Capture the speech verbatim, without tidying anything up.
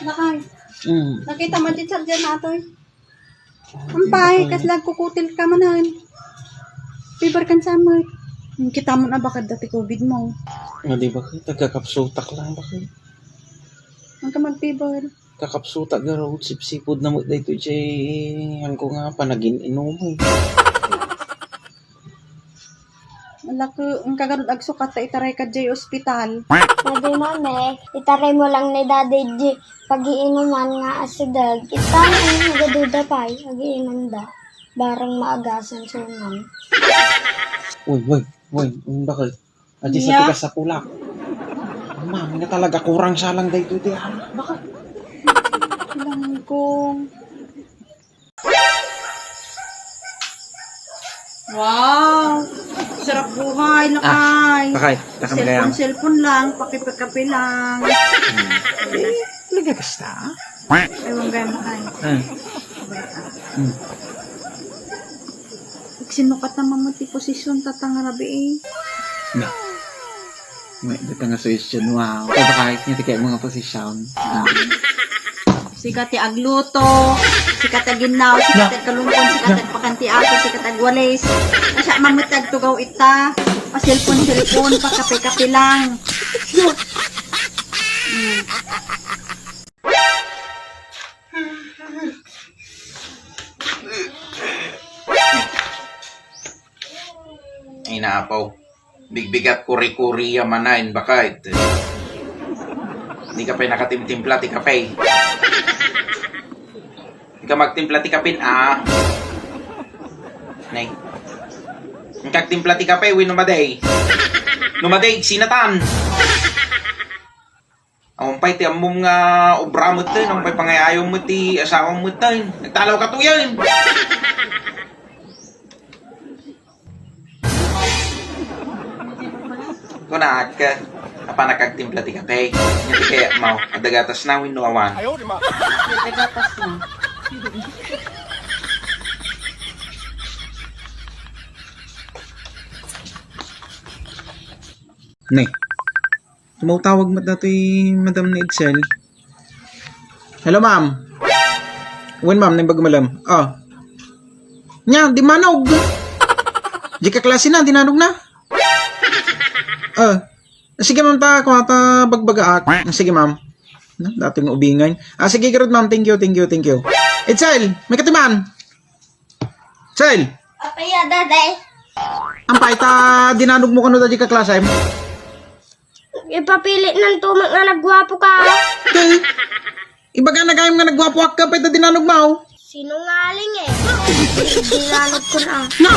Lakay. Mm. Nakita mo, teacher, dyan na atoy. Ampay, kas lagkukutil ka manen. Fever kan sa met. Kita mo na bakit dati covid mo. Nga di ba, kakapsutak lang ba? Ang ka mag-fever. Kakapsutak garud, sipsipod na mo daytoy, jay, ang ko nga, panagin-inom. Ala ko, ang kagarud agsukat ta itaray ka jay ospital. Pwede, mami. Itaray mo lang ni daddy di pagiinuman nga asideg. Ita, ang nagaduda pay, agiinum da. Barang maagasan sunan. Uy, uy, uy, ang bakit? Adi sa tigas sa pula. Mami nga talaga, kurang salang daytoy, di, ah. Bakit? Langkong. Wow! Sarap buhay, lakay. Ah, lakay, takam kaya. Cellphone, cellphone lang, pakipikapi lang. Hmm. Eh, talaga basta? Ewan gaya mo, ay. Ah. Hmm. Sinukat naman mo ti posisyon, tatang rabi eh. Na. May data nga suwestyon, wow. Kaya baka nga ti kaya mga posisyon. Ah. Sika ti agluto, sika ti aginnaw, sika ti agkalungkon, sika ti agpakan ti aso, sika ti agwalis. Asya man met ti agtugaw ita. Pa cellphone, cellphone, pa kape-kape lang. Mm. Ay, naapaw. Bigbigat kuri-kuri a manaen, bakit? Di ka pay nakatimtimpla ti kape. Di ka magtimpla ti kape, ah. Nay. Ang kagtimpla ti kape, wenno madi. No madi, sinatan. Awan pay ti ammom nga obra metten, awan pay pangayayom met ti asawam metten. Nagtalaw ka tuyen. Kunak, apanak agtimpla ti kape. Nya ti kayatmo, adda gatas na wenno awan? Adda gatas na. Ne. Tumawtawag met datoy madam ni Edsel. Hello, ma'am. Wen, ma'am, naimbag malem. Oh. Nya, di manog. Di ka klase na, di nanog na. Oh. Sige, ma'am, ta, kuha ta, bagbagaak. Sige, ma'am. Na, datoy nga ubingay. Ah, sige, garud, ma'am. Thank you, thank you, thank you. Edsel, may katiman. Sel! Apay a, Daday? Ampay ta dinanogmo kano dadi ka klasem? Ipapili nanto met nga nagguapo ka. Kay, ibaga na gayam nga nagguapoak, apay ta dinanogmo? Sinungaling eh. Dinanogko na. No!